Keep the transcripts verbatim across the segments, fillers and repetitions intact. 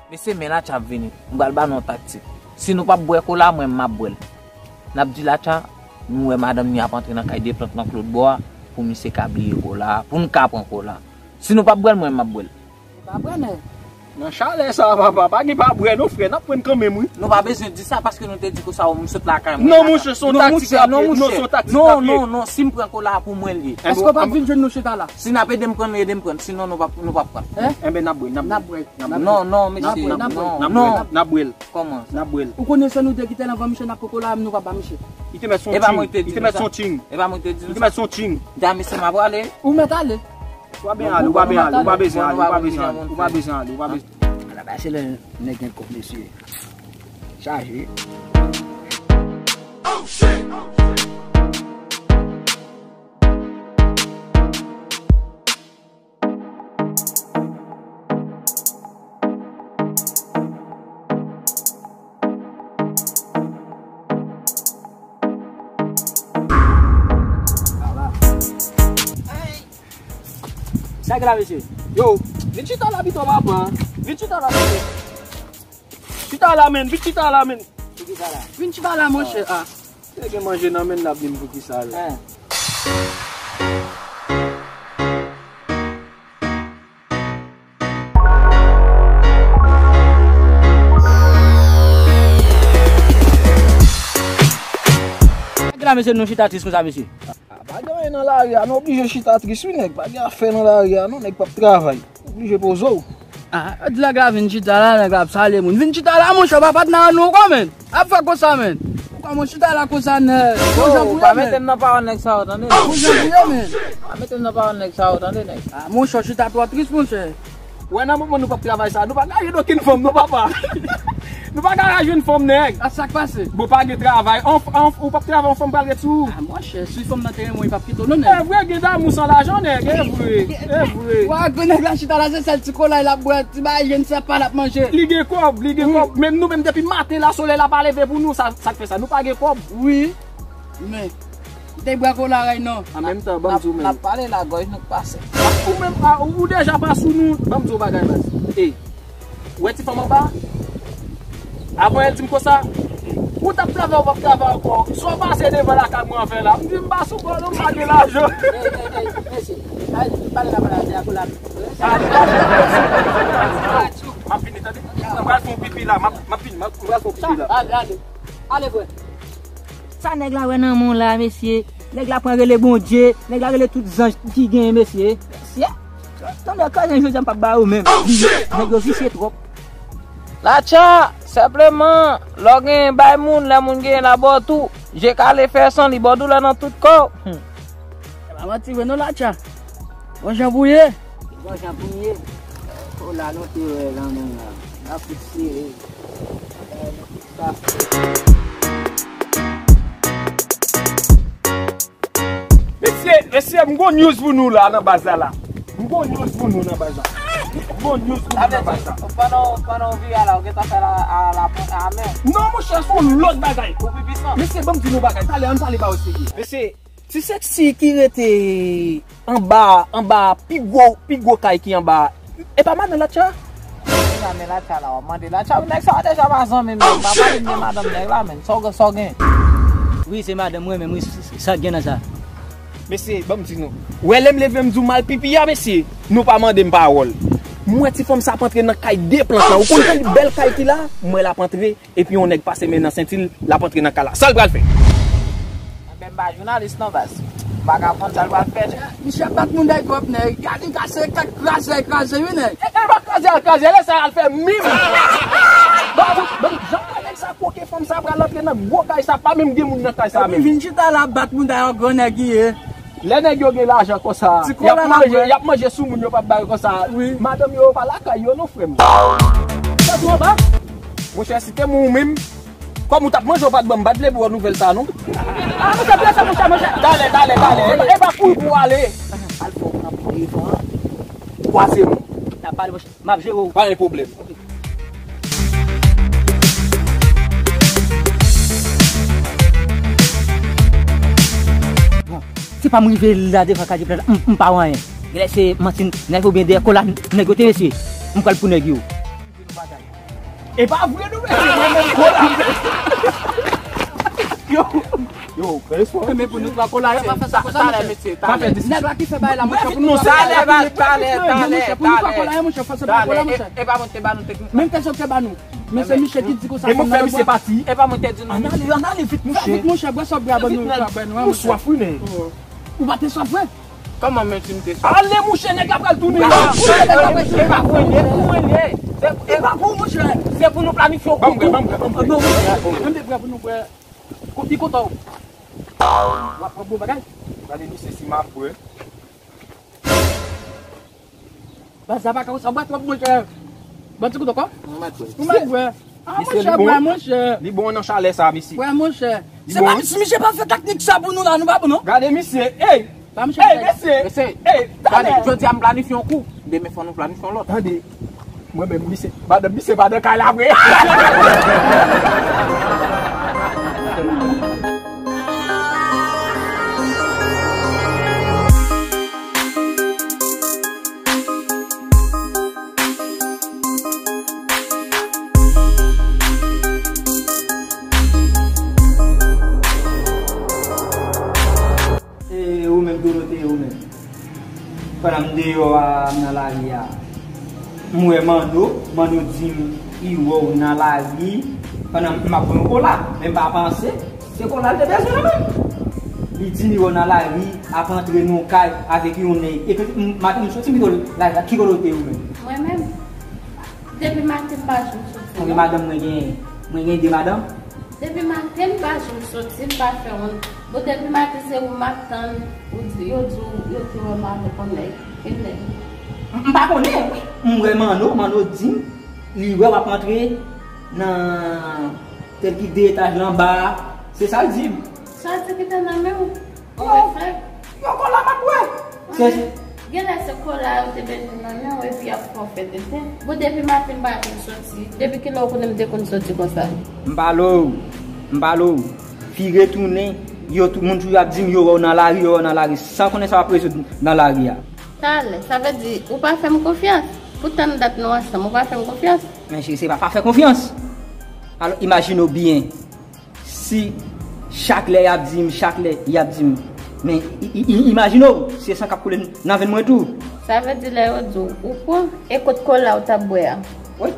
Mesye, men Latcha ap vini. M pral ba nou yon taktik. Si nou p ap bwè kola, mwen m ap bwè l. N ap di Latcha, nou wè madanm ni ap antre nan kay Deplant nan Klotbò a, pou misye ka bliye kola a, pou n ka pran kola a. Si nou p ap bwè l, mwen m ap bwè l. Pa bwè, nèg. Nan chalè sa a, papa, pa gen pa bwè non, frè, n ap pran kanmenm, wi. Nou pa bezwen di sa, paske nou te di konsa, m sot lakay mwen. Non, monchè, se yon taktik l ap ye. Non, se yon taktik l ap ye. Non, non, non, si m pran kola a, pou mwen l ye. Èske w p ap vin jwenn nou chita la? Si n ap ede m pran l, ede m pran l. Sinon, nou p ap, nou p ap pran l. Hein? Enben, n ap bwè, n ap bwè. N ap bwè. Non, non, mesye, non, non. N ap bwè l. Kòman sa? N ap bwè l. Ou konnen se nou de ki te nan van misye, n ap poko la, nou pa ba misye. Li te mèt son ting. Li te mèt son ting. E pa mwen ki te di nou sa. Li te mèt son ting. Di a misye m ap prale. Ou mèt ale. Ou pa bezwen ale, ou pa bezwen ale, ou pa bezwen ale, ou pa bezwen ale, ou pa bezwen ale. Ala ba se lè nèg gen kòb, mesye. Chaje. Sa gen la, mesye? Yo, vin chita la pito, papa. Vin chita la, mesye. Chita la, men, vin chita la, men. Pou ki sa la? Vin chita la, monchè. Ah. Te gen manje nan men l, l ap di m pou ki sa la. Hein. Sa gen la, mesye, nou chita tris konsa, mesye? Ah, pa gen anyen nan lari a, nou oblije chita tris, wi, nèg. Pa gen afè nan lari a, non, nèg p ap travay. Oblije poze w. Ah, yo di nèg la vin chita la, nèg la ap salye moun. Vin chita la, monchè, pa patnè nou ankò, men. Ap fè konsa, men. Ou kòman chita la konsa, nèg? Yo, pa mete m nan pawòl nèg sa yo, tande. Bon jan pou yo, men. Pa mete m nan pawòl nèg sa yo, tande, nèg. Ah, monchè, chita twò tris, monchè. Wè, nan moman nou p ap travay sa, nou pa ka jwenn okenn fanm, non, papa. Nou pa ka jwenn fanm, nèg. A, sa k pase? Bon, pa gen travay. Anf, anf, ou p ap travay, yon fanm pral ret sou ou. Ah, monchè, si fanm nan te renmen w, li p ap kite w, non, nèg. E vre, gen damou san lajan, nèg, e vre, e vre. Wa, gwo nèg la chita la, se sèl ti kola l ap bwè, ti bagay jèn sèpan l ap manje. Li gen kòb, li gen kòb. Menm nou menm, depi maten la, solèy la pa leve pou nou, sa, sa k fè sa, nou pa gen kòb. Wi. Men, m te bwè kola rèy non. An menm tan, ban m di w menm. N ap pale la, gòj nou k pase. Ou menm, a, ou, ou deja pa sou nou, ban m di w bagay, baz. Ey, ou wè ti fanm anba? Avan yè l di m konsa, ou t ap travay, ou p ap travay ankò. Sa w pase devan lakay mwen an fè la? M di m pa sou kò non, m pa gen lajan. Ey, ey, ey, mesye, al pale la, pale la, se a kola. M ap vini, tande. M pral fè yon pipi la, m ap, m ap vini, m ap, m pral fè yon pipi la. Ale, ale. Ale, frè. Sa nèg la wè nan men w la, mesye? Nèg la pran rele Bondye, nèg la rele tout zanj ki genyen, mesye. Mesye, tande, kraze jodi a m p ap ba yo menm. Nèg yo visye twòp. Latcha, senpleman, lè w genyen bay moun, lè moun genyen la ba w tou. Je kale fè san, li ba w doulè nan tout kò w. Hmm. E pa manti vre non, Latcha. Bon jan pou ye. Bon jan pou ye. O la, nou te wè lan menm la. N ap sere. Mesye, mesye, m gon news pou nou la nan baz la la. M gon news pou nou nan baz la. M gon news pou nou nan baz la. Pandan, pandan w vire a la, ou gentan fè la, a la, a men. Non, monchè, se yon lòt bagay. Ou pi pisan. Mesye, ban m di nou bagay. Talè, ann pale ba yo serye. Mesye, Ti Sexy ki rete anba, anba pi gwo, pi gwo kay ki anba. E pa madan Latcha? Deja men Latcha la, w ap mande Latcha, nèg sa yo deja pa zanmi m, menm pa pale m de madanm nèg la, menm sa w gen, sa w gen. Wi, se madanm mwen menm, wi, sa gen nan sa. Mesye, ban m di nou. Wè lè m leve m di w m al pipi a, mesye, nou pa mande m pawòl. M wè ti fanm sa ap antre nan kay Deplant lan. Ou konn jan bèl kay ki la? M wè l ap antre. Epi yon nèg pase men nan senti l, l ap antre nan kay la. Sa l pral fè? Enben, m pa jounalis non, baz. M pa ka konn sa l pral fè. Misye ap bat moun dèyè twòp, nèg. Gade, li kase, kraze, kraze, wi, nèg. E, e, pa kraze, al kraze, lè sa al fè mim. Ban m, ban m, jan m wè nèg sa koke fanm sa pral antre nan gwo kay sa, pa menm gen moun nan kay sa menm. Epi vin chita la ap bat moun dèyè yon gran nèg li ye. Lè nèg yo gen lajan konsa, y ap manje, y ap manje sou moun yo p ap bay konsa. Wi. Madanm yo pa lakay yo non, frè m. Sa tou anba? Monchè, si te mwen ou menm, kòm ou t ap manje, ou pa t ban m, m pa t vle pou wè nouvèl sa non. Ah, monchè, blese, monchè, monchè. Talè, talè, talè. E pa, e pa kouri pou w ale. Al fè w pran pou devan. Kwaze m. N ap pale, monchè. M ap jere w. Pa gen pwoblèm. Bon, se pa m rive la devan kay Deplant la, m, m pa wè anyen. Genlè se manti nèg oubyen dèyè kola nèg yo te, mesye. M pral pou nèg yo. E pa vre, nou, mesye, mwen menm kola. Yo, yo, respè. Men pou nou twa kola, yo pa fè sa konsa, mesye. Talè, mesye, talè. Nèg la ki fè bagay la, monchè, pou nou twa kola, talè, talè, talè, talè. Monchè, pou nou twa kola, monchè, fò se pa kola, monchè. E pa mwen te ba nou teknik. Menm ke zòt te ba nou. Men se misye ki di konsa. E mwen fè misye pati. E pa mwen te di nou. Ann ale, ann ale vit, monchè. Vit, monchè, bwè sa w bwè, ban nou, bwè nou, monchè. Ou swaf, wi, men. Ou pa te swaf, vre? Kòman, men si m te swaf? Ale, monchè, nèg la pral tounen. Monchè, nèg la pral tounen. E pa pou mwen, e pou mwen, e. Se, e pa pou, monchè. Se pou nou planifye yon koukou. Ban m bwè, ban m bwè, ban m bwè. Non, monchè. Menm de bwè pou nou bwè. Pi kontan w. W ap pran bon bagay. Gade misye si m ap bwè. Baz la pa ka konsa, w bwè twòp, monchè. Ban ti kout ankò. Ou mèt bwè. Ah, monchè, bwè, monchè. Li bon nan chalè sa, mesye. Bwè, monchè. Se pa, si misye pa fè teknik sa pou nou la, nou pa bon, non. Gade misye, ey! Ey, mesye! Mesye, ey, gade, jodi a m planifye yon kou, demen fò nou planifye yon lòt. Tande, mwen menm, misye, madanm misye pa nan kay la vre. E ou menm, Dorote, ou menm. Pandan m deyò a, m nan lari a, m wè Manno, Manno di m li wè w nan lari, pandan m ap pran yon kola, men m pa panse se kola l te bezwen nan men m. Li di m li wè w nan lari, ap antre nan yon kay avèk yon nèg. Epi m, maten m soti m kite w lari la, ki kote w te ye ou menm? Mwen menm, depi maten m pa janm soti non. Konbyen madanm mwen genyen? Mwen gen de madanm. Depi maten m pa janm soti, m pa fè yon. Bon, depi maten se ou m ap tann, ou di, yo di w, yo te wè Manno konn nèg. Ki nèg? M, m pa konnen, wi. M wè Manno, Manno di m, li wè w ap antre nan tèl ki de etaj la anba a. Se sa l di m. Sa l di ki te nan men w? Yon, yon kola m ap bwè. Se genlè se kola yo te bezwen nan men w epi y ap fè w fè tenten. Bon, depi maten m pa janm soti. Depi kilè w konnen m te konn soti konsa? M pale w, m pale w. Vire tounen, yo tou, moun toujou ap di m yo wè w nan lari, yo wè w nan lari, san konnen sa w ap rezoud nan lari a. Talè, sa vle di ou pa fè m konfyans? Pou tann dat nou ansanm, ou pa fè m konfyans? Men cheri, se pa pa fè konfyans. Alò, imajine w byen. Si chak lè y ap di m, chak lè y ap di m, men i, i, i, imajine w, se san k ap koule nan venn mwen tou. Sa vle di lè yo di w, ou pran, e kot kola w t ap bwè a? Wi.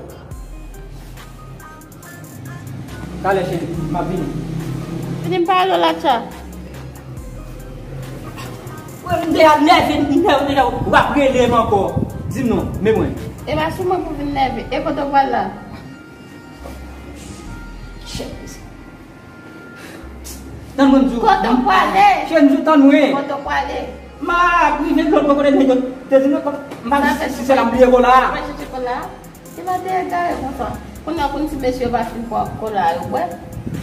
Talè, cheri, m ap vini. Vini m pale w la, tcha. Wi, m deja nève, m nève, deja, w ap rele m ankò. Di m non, men mwen. E pa sou mwen pou vin nève. E kote w pral la? Chèf. Tann mwen, m di w. Kote w prale? Cheri, m di w tann mwen. Kote w prale? M ap rive lòt bò kote nèg yo te di m, m pa si se la m bliye kola. Ou pa chèche kola? Ki lè w te egare konsa? Kounye a konn ti mesye yo pa fin pran kola yo bwè.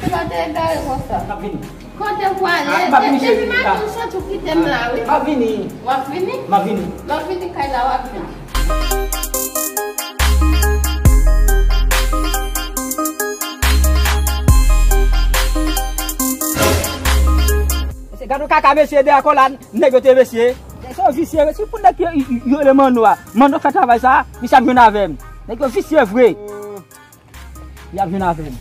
Ki lè w te egare konsa? M ap vini. Kote w prale? Ah, m ap vini, cheri. Depi maten m soti w kite m la, wi. M ap vini. W ap vini? M ap vini. Lè w vini kay la, w ap vini. Mesye, gad yon kaka mesye dèyè kola nèg yo te mesye. Nèg se yon visye, mesye, pou nèg yo, yo, yo rele Manno a. Manno fè travay sa, misye ap jwenn avè m. Nèg yo visye vre. Y ap jwenn avè m.